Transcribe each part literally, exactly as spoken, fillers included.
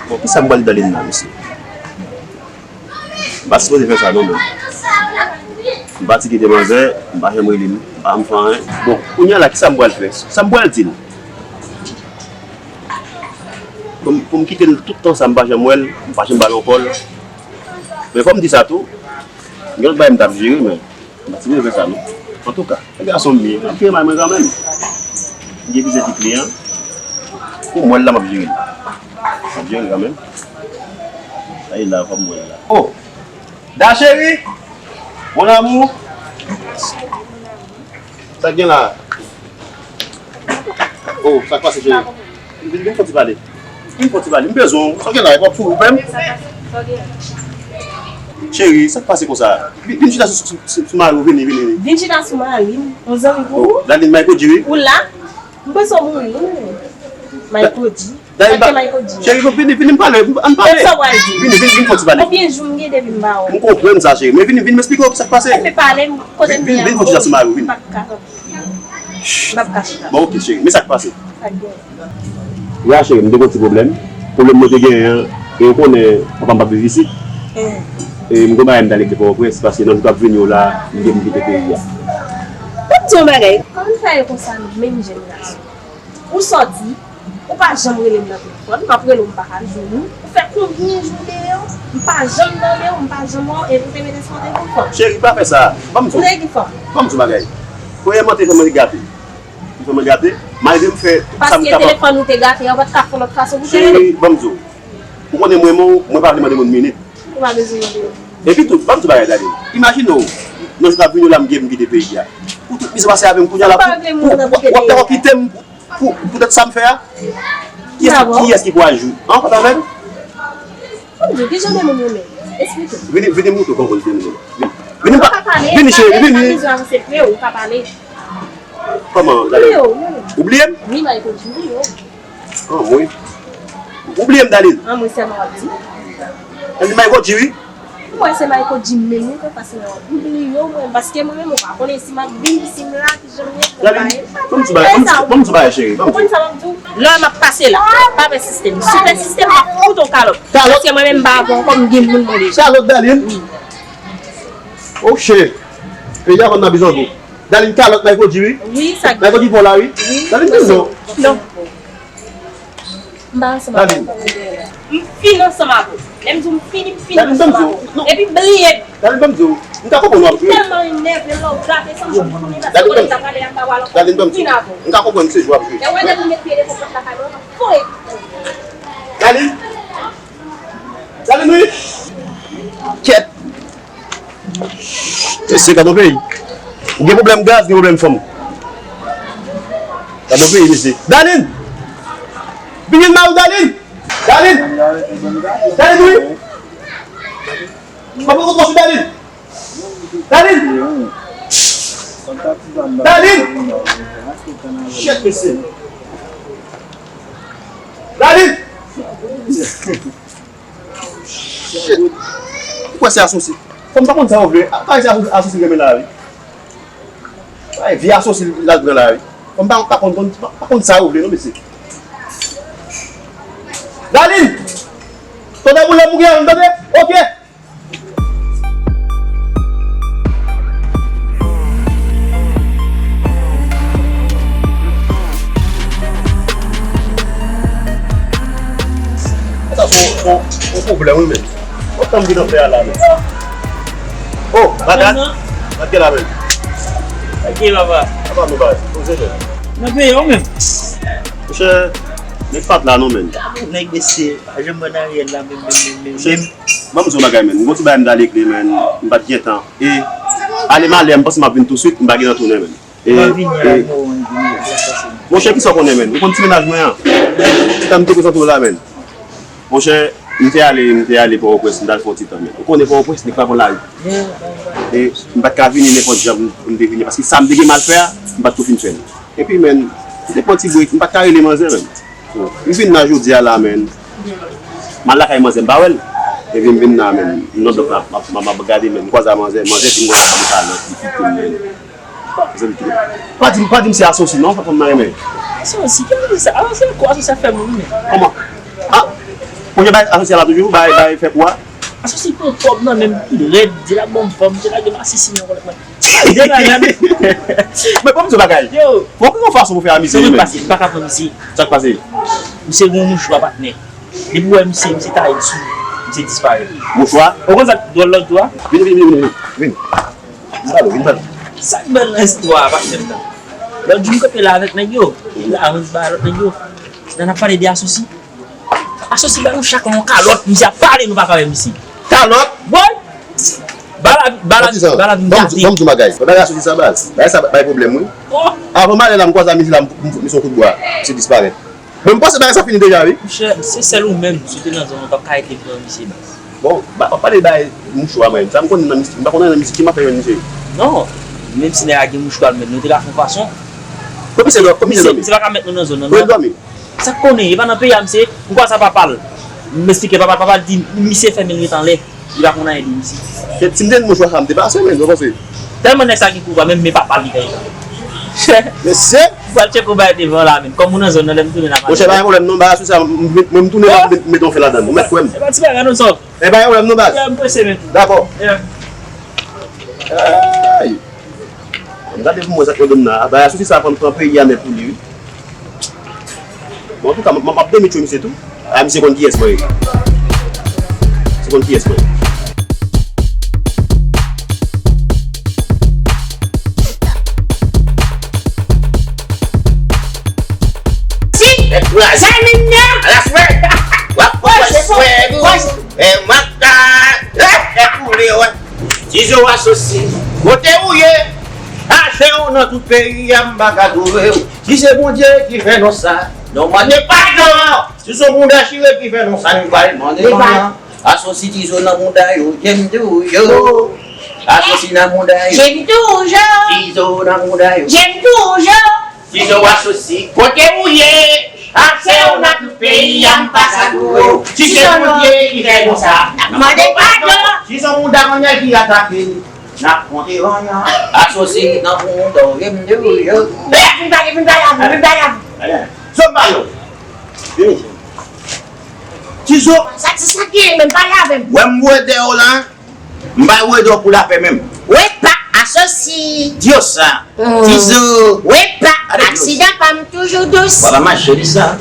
Bon, kisa m pral di Darline la, mesye? M pa sipoze fè sa non, men. M pati kite manzè, m pa janm rele l, m pa janm fè anyen. Bon, kounye a la, kisa m pral fè? Sa m pral di l? Pou m, pou m kite l tout tan sa, m pa janm wè l, m pa janm ba l yon kòl. Men fò m di sa tou, gen lòt bagay m t ap jere, men m pa sipoze fè sa non. Antouka, se gason m ye, m ap jere may mwen kanmenm. M gen plizyè ti kliyan. Pou m wè l la, m ap jere l. M ap jere l kanmenm. Sa ye la, fò m wè l la. Oh! Da cheri! Mon amour! Sa k gen la? Oh, sa k pase, cheri? Vin, vin fè ti pale. Vin fè ti pale. M bezwen w. Sa k gen la? E p ap fou, ou pè m? Cheri, sa k pase konsa? Vin, vin chita sou, sou, sou, sou mari w, vini, vini, vini. Vin chita sou mari m. Yon zanmi pou ou? Darline, Mayko di wi. Ou la? M bezwen w mouri wi. Mayko di. Darline, sa k gen Mayko di? Cheri, vini, vini, vin pale, ann pale. Sa w pral di? Vini, vini, vin fè ti pale. Konbyen jou m gen depi m pa wè w? M konprann sa, cheri. Men vini, vini, m esplike w sa k pase. Mwen pa ale, kote m ye a. Vini, vin fè ti chita sou mari w, vini. M p ap ka kanpe. M p ap ka chita. Bon, ok, cheri. Men sa k pase? Sa k gen? Ya, cheri, m te gen yon ti pwoblèm. Pwoblèm mwen te genyen an, e ou konnen papa m p ap viv isit. E m gen yon bagay m t al regle Pòtoprens, paske nan jou k ap vini yo la, m gen pou m kite peyi a. Pou m di yon bagay, kòman fè ye konsa menm jèn gason? Ou sòti, ou pa janm rele m nan telefòn, m ap rele w m pa ka jwenn ou. Ou fè konbyen jou deyò, m pa janm tande w, m pa janm wè w, epi w te mete sou yon telefòn. Cheri, pa fè sa. Ban m di w. Ou te ki fè? Ban m di w bagay. Premyèman, telefòn mwen te gate. Telefòn mwen gate. Malgre m fè sa m kapab. Paske telefòn ou te gate, yo pa t ka fè lòt fason pou te rele. Cheri, ban m di w. Ou konnen m renmen w, mwen pa vle mande moun minit. Ou pa bezwen mande yo. Epi tou, ban m di w bagay, Darline. Imajine w, nan jou k ap vini yo la, m gen pou m kite peyi a. Pou tout mizè w pase avè m kounye a la, pou, pou, w ap dakò kite m pou, pou, poutèt sa m fè a? Kiyès, kiyès ki pral jou? An, pa ta avè m? Ann di w, ki jan de moun ou renmen? Esplike m. Vini, vini m montre w kòman w renmen. Vini, vini, vini, cheri, vini. Ou pa pale, ou pa bezwen avanse pre, ou pa pale. Kòman, Darline? Ou bliye m? Wi, Mayko di m, wi. Anmwe. Ou bliye m, Darline? Anmwe sèlman w ap di. Ann di Mayko di wi. Mwen se Mayko di m menm, wi, papa, se w bliye w, mwen, paske mwen menm, ou pa konnen si m ap vini, si m la, Darline, ban m ti bagay, ban m ti, ban m ti bagay, cheri, ban m ti. Ou konn sa m ap di w? Lè m ap pase la, pa pè sistèm. Si w pè sistèm, m ap fout ou kalòt. Kalòt? Paske mwen menm m pa avè w ankò, m gen moun mwen deja. Kalòt, Darline? Wi. Oh shit. Peyi a konn nan bizango. Darline, kalòt Mayko di wi. Wi, sa k gen? Mayko di fò la wi. Wi. Darline, di non. Non. M pa ansanm avè w. Darline. M fini ansanm avè w. Lè m di w m fini, m fini ansanm avè w. Darline, ban m di w. Non. Epi bliye m. Darline, ban m di w. M ka konprann w ap jwe. M tèlman enève lè w gate san m janm konnen paske w konnen m ta prale ak Darline. Darline, ban m di w. M ka konprann se jwe w ap jwe. E wè depi w met pye devan pòt lakay mwen, w ap foye. Darline. Darline, wi. Kèt. Mesye, gad yon peyi. Ou gen pwoblèm gaz, gen pwoblèm fanm. Gad yon peyi, mesye. Darline! Vin jwenn mari w, Darline! Darline! Darline, wi! M ap pran kont kò sou Darline! Darline! Darline! Shit, mesye! Darline! Shit. Ou kwè se asosi? Fanm pa konn sa yo vle. A, pa se asosi, asosi renmen la wi. Ay, vye asosi l al pran la wi. Fanm pa, pa konn, konn, pa, pa konn sa yo vle non, mesye. Darline! Tande boulèm ou gen, tande? Ok. Sa se yon, yon, yon pwoblèm wi menm. Kòman m vin nan fè a la menm? Oh, Magat, Magat gen la menm. Ok papa. Papa nou baz, poze menm. Nan peyi a ou menm? Monchè, nèg pa t la non menm. Nèg mesye, pa janm wè nan riyèl la menm, menm, menm, menm. Monchè, ban m di w yon bagay menm. M gon ti bagay m t al regle menm. M pa t gen tan. E ale malè, m panse m ap vin touswit, m pa gen tan tounen menm. E, e, monchè, kisa w konnen, menn? Ou konn ti mennaj mwen an? Ti tan m te prezante w la, menn. Monchè, m te ale, m te ale Pòtoprens, m t al fè yon ti tan, menn. Ou konnen Pòtoprens, nèg pa konn lari. E m pa t ka vini nenpòt jan pou m, pou m te vini, paske sa m te gen m al fè a, m pa t tou fin fè l. Epi, menn, m te pran ti brek, m pa t ka rele manzè, menn. M vin la jodi a la, menn. M al lakay manzè, m pa wè l. Epi m vin la, menn. M nan blòk la, m ap, m ap, m ap gade, menn. M kwaze a manzè, manzè vin konsa, m kalòt, li kite m, menn. Manzè vin kite m. Pa di m, pa di m se asosi, non, fanm nan renmen. Asosi? Ki asosi? Asosi, asosi ap fè moun, menn. Kòman? Ah! Monchè, bay asosi a la toujou, bay, bay fè kou a. Asosi pran kòb nan men m pi rèd, di l ap ban m fanm, misye lage m asesinen ankò lòt mwen. De bagay. Men ban m di w bagay. Yo. Fò w gen yon fason pou fè amize yo menm. Sa k pase? M pa ka pran misye. Sa k pase? Misye gen yon mouchwa patnè. Depi w wè misye, misye taye l sou, misye disparèt. Mouchwa? Ou konn sa k dwòl lòt jou a? Vini, vini, vini, vini, vini. Vin pale, vin pale. Sa k bèl nan istwa a, patnè m nan? Lòt jou m kanpe la avèk nèg yo. Epi la, avans ba lòt nèg yo. Nan ap pale de asosi. Asosi ba nou chak yon kalòt, misye ap pale, nou pa ka wè misye. Kalòt? Boy! Bala, bala, bala vin gate. Ban m di w bagay. Bagay asosi sa baz. Bagay sa bay pwoblèm, wi. Oh! Avan m ale la, m kwaze ak misye la, m, m fout misye yon kout bwa. Misye disparèt. Bon, m panse bagay sa fini deja, wi. Monchè, se sèl ou menm, si w te nan zòn nan, w t ap ka rete pran misye baz. Bon, ba, w ap pale bay mouchwa, mwen. Sa m konnen nan misye, m pa konnen nan misye, ki m ap fè jwenn misye. Non, menm si nèg la gen mouchwa l menm, nou te ka fè yon fason. Komisè dò-, komisè dòmi. Se pa ka mèt nou nan zòn nan, non. Komisè dòmi. Sa k konnen, e pa nan peyi a misye ye, m kwaze ak papa l. M esplike papa l, papa l di misye fèmen l ret anlè. Li pa konn anyen de misye. Kèt, si m te jwenn mouchwa sa, m te pase, men, ou panse? Tèlman nèg sa gen pouvwa, menm men papa l li pèdi. Mesye! M pral tcheke w bay devan la, menm. Kòm ou nan zòn nan, lè m tounen la. Monchè, pa gen pwoblèm non, bagay sou sa, m, m, m tounen la, m met yon fè ladann. Ou mèt kwè m. E pa ti bagay non, sòf. E pa gen pwoblèm non, baz. M prese, menm. Dakò. Ay! Ann gade pou mwen sa k nan dòm nan. Bagay asosi sa pran, pran peyi a nèt pou li, wi. Bon, antouka, m, m, m ap demi tchwe misye tou. A, misye konn kiyès mwen ye. Misye konn kiyès mwen ye. Si, zanmi m nan. Ala frè. W ap pran swè nou. E mata. E koule, wè. Tizo asosi, kote ou ye? Achte w nan tout peyi a, m pa ka twouve w. Si se Bondye ki fè nou sa, nou mande padon. Si se yon mouda chire ki fè nou sa, nou pral mande padon. Asosi, Tizo nan mouda yo, jem toujou. Asosi nan mouda yo. Jem toujou. Tizo nan mouda yo. Jem toujou. Tizo asosi, kote ou ye? Achte w nan tout peyi a, m pa ka twouve w. Si se Bondye ki fè nou sa, n ap mande padon. Tizo mouda manyè ki atake n, n ap konte vanyan. Asosi nan mouda w, jem toujou. Vin pale, vin pale avè m, vin pale avè m. Zòm ba yo. Vini. Tizo. Sa, sa, sa ki ye menm, pale avè m. Wè m voye dèyè w la. M pa voye dèyè w pou lapè menm. Wepa, asosi. Diosa. Tizo. Wepa, aksidan pa m toujou dous. Wè pa mache di sa.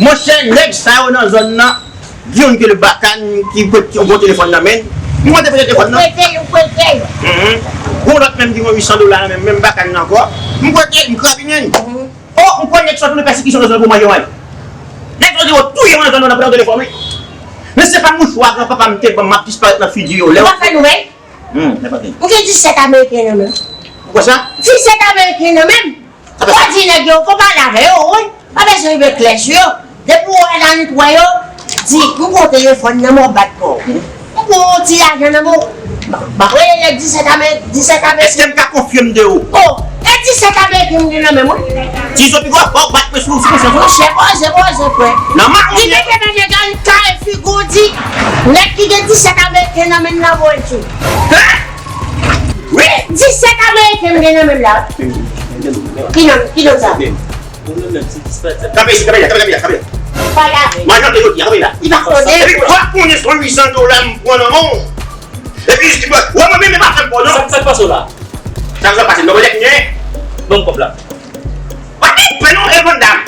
Monchè, nèg sa yo nan zòn nan, gen youn ki rele Bakan, ki pran yon bon telefòn nan men l. M prete telefòn nan. Ou prete l, ou prete l. Gon lòt menm ki gen uit san dola nan men l, menm Bakan nan ankò. M prete l, m krabinen l. Oh, m kwè nèg sa tounen pèsekisyon nan zòn pou manje w. Nèg sa di w touye mwen nan zòn nan, nan pran telefòn, wi. Men se pa mouchwa granpapa m te ban m, m ap disparèt nan figi yo. Lè w ap fè nouvèl? Hmm, nenpòt ki. M gen disèt ameriken nan men m. Ou kwè sa? Disèt ameriken nan men m. Fò w di nèg yo, fò w pale avè yo, wi. Pa bezwen rive klè sou yo. Depi w wè la nou t wè yo, di, m pran telefòn nan men w, bat kò w. M pran yon ti lajan nan men w, m ap rele nèg disèt ame-, disèt ameriken. Èske m ka konfye m de ou? Oh, e disèt ameriken m gen nan men m, wi. Tizo pi gwo, fò w bat mwen sou, sou konsyans ou. Monchè, poze, poze, frè. Nan mawonnen. Li mete nan nèg la, li kare figi w, di, nèg ki gen disèt ameriken nan men l nan voye l sou. Hein? Wi, disèt ameriken m gen nan men m la. Ki non, ki non sa? Kanpe isit, kanpe la, kanpe la, kanpe la, kanpe la. Pale avè l. Mwen, jan ke yo di a, kanpe la. Li pa konnen. Epi, w ap konnen se yon uit san dola m pran nan men w. Epi, jis di, wè, mwen menm, e pa fè m pò, non. Sa, sa k pase w la? Sa k pase, non, mwen, lè k gen. Ban m kòb la. Pa gen pè, non, e vann dam.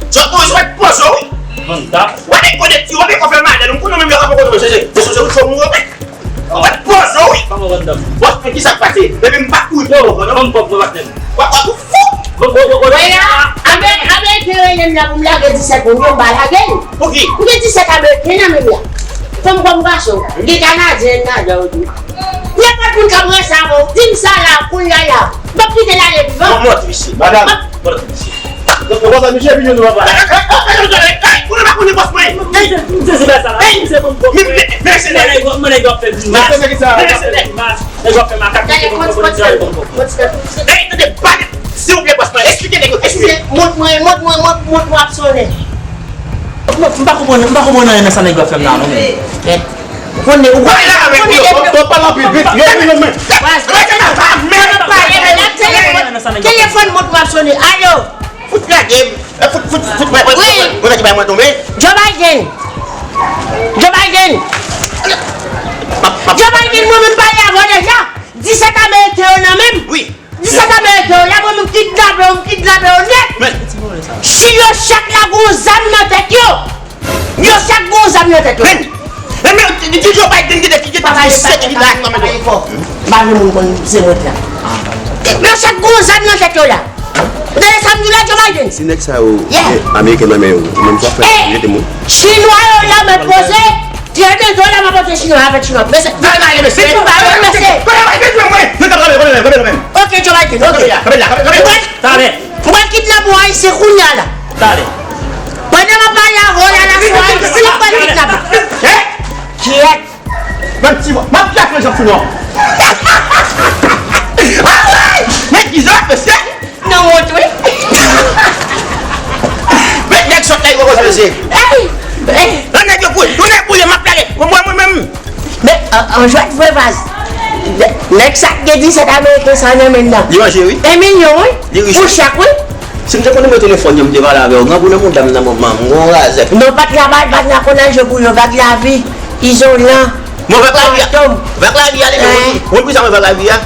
Sòt ou, sòt poze w, wi. Vann dam. W ap konekte, w ap fè madanm, m konnen menm lè w ap kontre, se, se, se, se, se, se, w ap poze w, wi. Pa mwen vann dam. Bon, men ki sa k pase? Epi m pa kouri pou ou, non? Ban m kòb mwen, patnè m. W ap, w ap fou! Bon, bon, bon, bon. Wè la, Ameriken rele m la pou m lage disèt pou m, yo m pa lage l. Pou ki? M gen disèt Ameriken nan men m la. Fò m kòm gason. M gen Kanadyen ladan yo tou. Nenpòt moun k ap ranse avè w, di m sa la, kounye a la. M p ap kite l ale vivan. Bon, mwen, ti mesye. Madam. Bon, ti mesye. Donk, nou konsa, misye vini nou anba. Ou pa konnen bòs mwen. M sezi bagay sa la. M sezi bon. Men, men, men, se nèg. Mwen nèg w ap fè vin mas. Mwen sezi sa. Nèg w ap fè makak. Gade, konn, konn, konn. Ey, tande, pa, silvouplè, bòs mwen, eksplike nèg yo, eksplike. Mont mwen, mont mwen, mont, mont mwen ap sonnen. M pa konprann, m pa konprann anyen nan sa nèg yo ap fè m la non, men. Ou konnen, ou konnen, ou konnen depi. Ou pale anpil vit, yo vin nan men. Telefòn, telefòn mont mwen ap sonnen. Alo. Fout lage m. Fout, fout, fout, mwen, mwen, mwen, mwen, mwen, mwen tonbe. Joe Biden. Joe Biden! Joe Biden, mwen menm pale avè w deja. Disèt ameriken yo nan men m. Wi. Disèt ameriken yo la, mwen menm kidnape yo, m kidnape yo nèt. Men. Chin yo chak la gon zam nan tèt yo. Yo chak gon zam nan tèt yo. Men, men, men, di Joe Biden ki te, ki te, ki te sèt ki la nan men yo. Pa vle moun konn se mwen la. Yo chak gon zam nan tèt yo la. Tande sa m di w la, Joe Biden. Si nèg sa yo, yeah, gen ameriken nan men yo, ou menm sa w fè, rete moun. Chinwa yo la, men poze. Trè byento la, m ap pote chinwa avèk chinwa. Mesye, mesye, mesye. Ok, Joe Biden, ok. Mwen, mwen kidnape yon ayisyen kounye a la. Pandan m ap pale avè w la, la, se yon ayisyen m pral kidnape. Kyèt. Ban ti vwa. M ap pyak nan janm sou non. Anmwey! Men kizòt, mesye! Nan wont, wi. Men nèg sòt la, yo poko mesye. Ey! Ey! Nan nèg yo boule, yo nèg boule, m ap pale. Mwen, mwen, mwen menm. Men, an, an jwèt vre baz. Nè-, nèg sa k gen disèt ameriken sa nan men l nan. Li manje, wi. En milyon, wi. Li rich, wi. Pou chak, wi. Si m te konn nimewo telefòn yo, m te pale avè w. Granmoun nan mouda m nan moman, m gon razè. Non, pa travay, pa nan konn al jwe pou yo, vag lavi, izolan, fantom. Vag lavi a, li menm, wi. Ou konn pou sa mwen vag lavi a?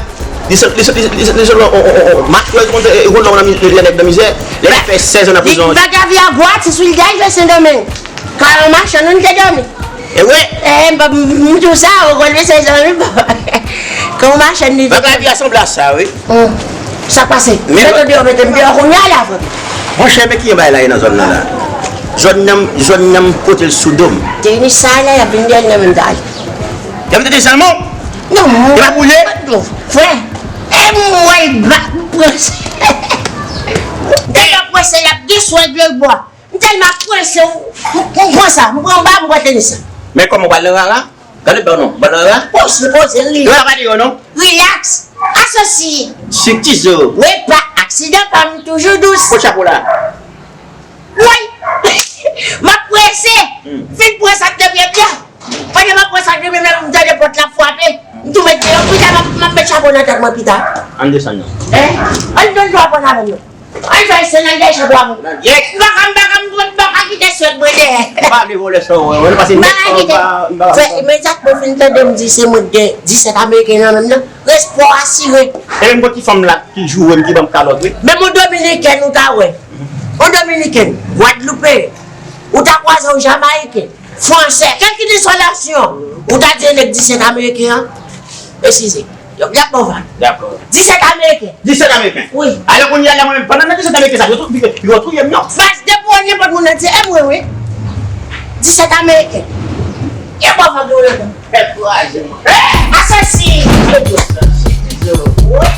Li se, li se, li se, li se, li se, on, on, on, on, matwèz konn fè, e, konn lè nèg nan mizè, lè l fè sèz an nan prizon. Vag lavi a gwo atis, wi, l te al jwe Sendomeng. Ka yon machann, nou te dòmi. E wi. Eh, m pa, m, m di w sa, ou konn mesye sa, wi, papa. Kan w mache, n di. Vag lavi a sanble a sa, wi. Hmm. Sa k pase? Mete w deyò, mete m deyò kounye a la, frè m. Monchè, men ki jan bagay la ye nan zòn nan la. Zòn nan, zòn nan, m pote l sou do m. Tenis sa la, y ap vin dèyè l nan menm tay. Y ap vin tande sèlman? Non, m. E pa boule? Non, frè. E m wè l ba, m prese. Dèyè prese, y ap deswè dlo bwa. M tèlman prese, m, m, m pran sa, m pran ba, m pran tenis la. Men kòman w pral nan rara? Gade ba w non, w pral nan rara? Poze, poze, ri. Rara pa deyò non. Rilaks. Asosi. Sik tizo. Repa, aksidan pa m toujou dous. Kot chapo la? Woy! M ap prese. Hmm. Fin pran sa k nan pye m nan. Pandan m ap pran sa k nan pye m nan, m tande pòt la ap frape. M tou met deyò, pita m ap, m ap met chapo nan tèt mwen pita. Ann desann non. Hein? Ann desann, ann desann avè m non. Ay, fè se nan dèyè chan pou avè. M pa ka, m pa ka, m pa ka kite swèt mwen dèyè. M pa vle vòlè sa w wè, wè, pase nèg sa w pa, m pa ka. Frè, men sa k mwen fin tande m di se mwen k gen disèt ameriken nan men m nan. Respè w asire. E menm gon ti fanm la ki joure m, ki ban m kalòt, wi. Menm yon dominikèn ou ta wè. Yon dominikèn, gwadloupeyen. Ou ta kwaze yon jamayiken. Fransè, kèlkeswa nasyon, ou ta di nèg disèt ameriken an, eskize. Yo, y ap ba w vag. Dakò. Disèt ameriken. Disèt ameriken? Wi. Alò, kounye a la, mwen menm, pandan nan disèt ameriken sa, yo tou-, yo touye m, non? Baz, depi w wè nenpòt moun nan di, e mwen, wi. Disèt ameriken. Yo ba w vag yo, yo. Fè kouraj, mwen. Asasin! Asasin, tizo. Wi.